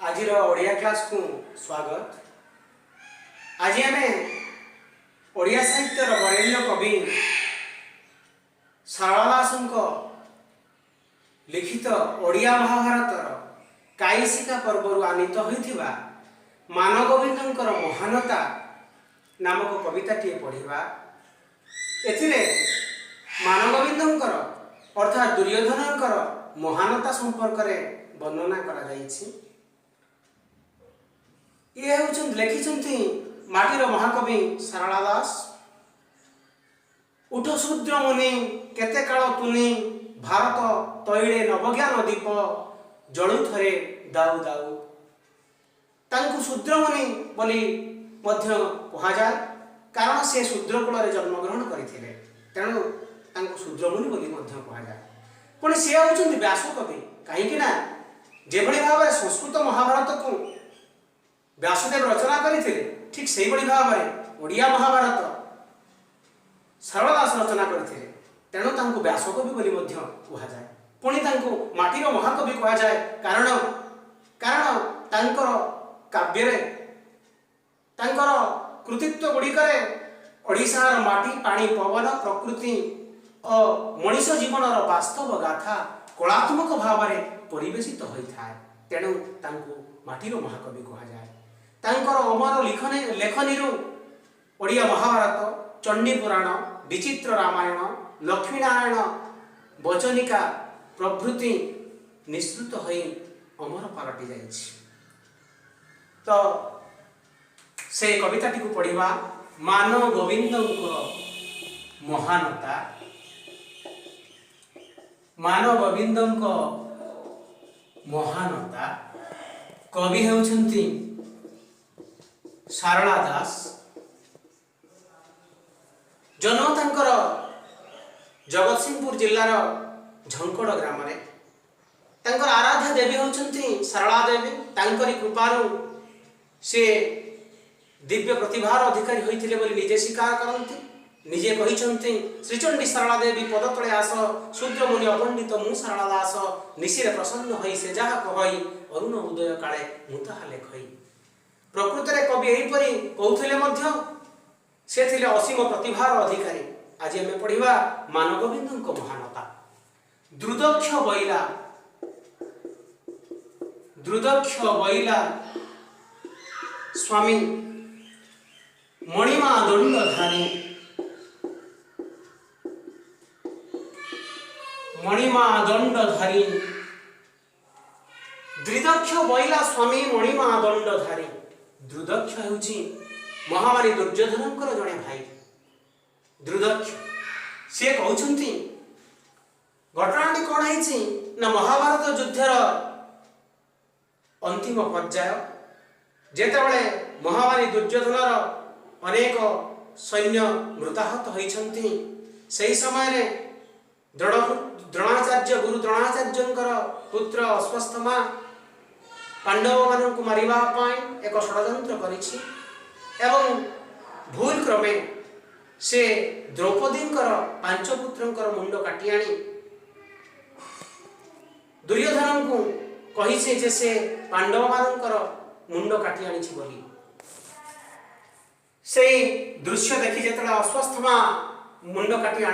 ଆଜିର ଓଡ଼ିଆ କ୍ଲାସ୍କୁ ସ୍ୱାଗତ। ଆଜି ଆମେ ଓଡ଼ିଆ ସାହିତ୍ୟର ବରେଣ୍ୟ କବି ସାରଳା ଦାସଙ୍କ ଲିଖିତ ଓଡ଼ିଆ ମହାଭାରତର କାଇସିକା ପର୍ବରୁ ଆନୀତ ହୋଇଥିବା ମାନଗୋବିନ୍ଦଙ୍କର ମହାନତା ନାମକ କବିତାଟିଏ ପଢ଼ିବା। ଏଥିରେ ମାନଗୋବିନ୍ଦଙ୍କର, ଅର୍ଥାତ୍ ଦୁର୍ଯ୍ୟୋଧନଙ୍କର ମହାନତା ସମ୍ପର୍କରେ ବର୍ଣ୍ଣନା କରାଯାଇଛି। ଇଏ ହେଉଛନ୍ତି, ଲେଖିଛନ୍ତି ମାଟିର ମହାକବି ସାରଳା ଦାସ। ଉଠ ଶୂଦ୍ର ମୁନି, କେତେ କାଳ ତୁନି, ଭାରତ ତୈଳେ ନବଜ୍ଞାନ ଦୀପ ଜଳୁଥରେ ଦାଉ ଦାଉ। ତାଙ୍କୁ ଶୂଦ୍ରମୁନି ବୋଲି ମଧ୍ୟ କୁହାଯାଏ, କାରଣ ସେ ଶୂଦ୍ର କୂଳରେ ଜନ୍ମଗ୍ରହଣ କରିଥିଲେ। ତେଣୁ ତାଙ୍କୁ ଶୂଦ୍ରମୁନି ବୋଲି ମଧ୍ୟ କୁହାଯାଏ। ପୁଣି ସେ ହେଉଛନ୍ତି ବ୍ୟାସ କବି, କାହିଁକି ନା ଯେଭଳି ଭାବରେ ସଂସ୍କୃତ ମହାଭାରତକୁ ବ୍ୟାସଦେବ ରଚନା କରିଥିଲେ, ଠିକ୍ ସେଇଭଳି ଭାବରେ ଓଡ଼ିଆ ମହାଭାରତ ସାରଳା ଦାସ ରଚନା କରିଥିଲେ। ତେଣୁ ତାଙ୍କୁ ବ୍ୟାସକବି ବୋଲି ମଧ୍ୟ କୁହାଯାଏ। ପୁଣି ତାଙ୍କୁ ମାଟିର ମହାକବି କୁହାଯାଏ, କାରଣ ତାଙ୍କର କାବ୍ୟରେ, ତାଙ୍କର କୃତିତ୍ୱ ଗୁଡ଼ିକରେ ଓଡ଼ିଶାର ମାଟି, ପାଣି, ପବନ, ପ୍ରକୃତି ଓ ମଣିଷ ଜୀବନର ବାସ୍ତବ ଗାଥା କଳାତ୍ମକ ଭାବରେ ପରିବେଶିତ ହୋଇଥାଏ। ତେଣୁ ତାଙ୍କୁ ମାଟିର ମହାକବି କୁହାଯାଏ। ତାଙ୍କର ଅମର ଲେଖନୀରୁ ଓଡ଼ିଆ ମହାଭାରତ, ଚଣ୍ଡୀ ପୁରାଣ, ବିଚିତ୍ର ରାମାୟଣ, ଲକ୍ଷ୍ମୀନାରାୟଣ ବଚନିକା ପ୍ରଭୃତି ନିଃସୃତ ହୋଇ ଅମର ପାଲଟି ଯାଇଛି। ତ ସେ କବିତାଟିକୁ ପଢ଼ିବା, ମାନ ଗୋବିନ୍ଦଙ୍କ ମହାନତା। ମାନ ଗୋବିନ୍ଦଙ୍କ ମହାନତା। କବି ହେଉଛନ୍ତି ସାରଳା ଦାସ। ଜନ୍ମ ତାଙ୍କର ଜଗତସିଂହପୁର ଜିଲ୍ଲାର ଝଙ୍କଡ଼ ଗ୍ରାମରେ। ତାଙ୍କର ଆରାଧ୍ୟ ଦେବୀ ହେଉଛନ୍ତି ସାରଳା ଦେବୀ। ତାଙ୍କରି କୃପାରୁ ସେ ଦିବ୍ୟ ପ୍ରତିଭାର ଅଧିକାରୀ ହୋଇଥିଲେ ବୋଲି ନିଜେ ସ୍ୱୀକାର କରନ୍ତି। ନିଜେ କହିଛନ୍ତି, "ଶ୍ରୀଚଣ୍ଡୀ ସାରଳା ଦେବୀ ପଦ ତଳେ ଆସ, ଶୂଦ୍ରମୁନି ଅପଣ୍ଡିତ ମୁଁ ସାରଳା ଦାସ। ନିଶିରେ ପ୍ରସନ୍ନ ହୋଇ ସେ ଯାହା କହଇ, ଅରୁଣ ଉଦୟ କାଳେ ମୁଁ ତାହା ଲେଖଇ।" ପ୍ରକୃତରେ କବି ଏହିପରି କହୁଥିଲେ ମଧ୍ୟ ସେ ଥିଲେ ଅସୀମ ପ୍ରତିଭାର ଅଧିକାରୀ। ଆଜି ଆମେ ପଢ଼ିବା ମାନଗୋବିନ୍ଦଙ୍କ ମହାନତା। ଦ୍ରୁଦକ୍ଷ ବଇଲା, ଦ୍ରୁଦକ୍ଷ ବଇଲା ସ୍ୱାମୀ ମଣିମା ଦଣ୍ଡଧାରୀ, ମଣିମା ଦଣ୍ଡଧାରୀ। ଦ୍ରିଦକ୍ଷ ବଇଲା ସ୍ୱାମୀ ମଣିମା ଦଣ୍ଡଧାରୀ। ଦ୍ରୁଦକ୍ଷ ହେଉଛି ମହାମାରୀ ଦୁର୍ଯ୍ୟୋଧନଙ୍କର ଜଣେ ଭାଇ ଦ୍ରୁଦକ୍ଷ। ସିଏ କହୁଛନ୍ତି, ଘଟଣାଟି କ'ଣ ହେଇଛି ନା, ମହାଭାରତ ଯୁଦ୍ଧର ଅନ୍ତିମ ପର୍ଯ୍ୟାୟ, ଯେତେବେଳେ ମହାମାରୀ ଦୁର୍ଯ୍ୟୋଧନର ଅନେକ ସୈନ୍ୟ ମୃତାହତ ହୋଇଛନ୍ତି, ସେହି ସମୟରେ ଦ୍ରୋଣାଚାର୍ଯ୍ୟ, ଗୁରୁ ଦ୍ରୋଣାଚାର୍ଯ୍ୟଙ୍କର ପୁତ୍ର ଅଶ୍ୱତ୍ଥାମା ପାଣ୍ଡବମାନଙ୍କୁ ମାରିବା ପାଇଁ ଏକ ଷଡ଼ଯନ୍ତ୍ର କରିଛି ଏବଂ ଭୁଲ କ୍ରମେ ସେ ଦ୍ରୌପଦୀଙ୍କର ପାଞ୍ଚ ପୁତ୍ରଙ୍କର ମୁଣ୍ଡ କାଟି ଆଣି ଦୁର୍ଯ୍ୟୋଧନଙ୍କୁ କହିଛି ଯେ ସେ ପାଣ୍ଡବମାନଙ୍କର ମୁଣ୍ଡ କାଟି ଆଣିଛି ବୋଲି। ସେଇ ଦୃଶ୍ୟ ଦେଖି ଯେତେବେଳେ ଅଶ୍ୱତ୍ଥାମା ମୁଣ୍ଡ କାଟି ଆଣୁ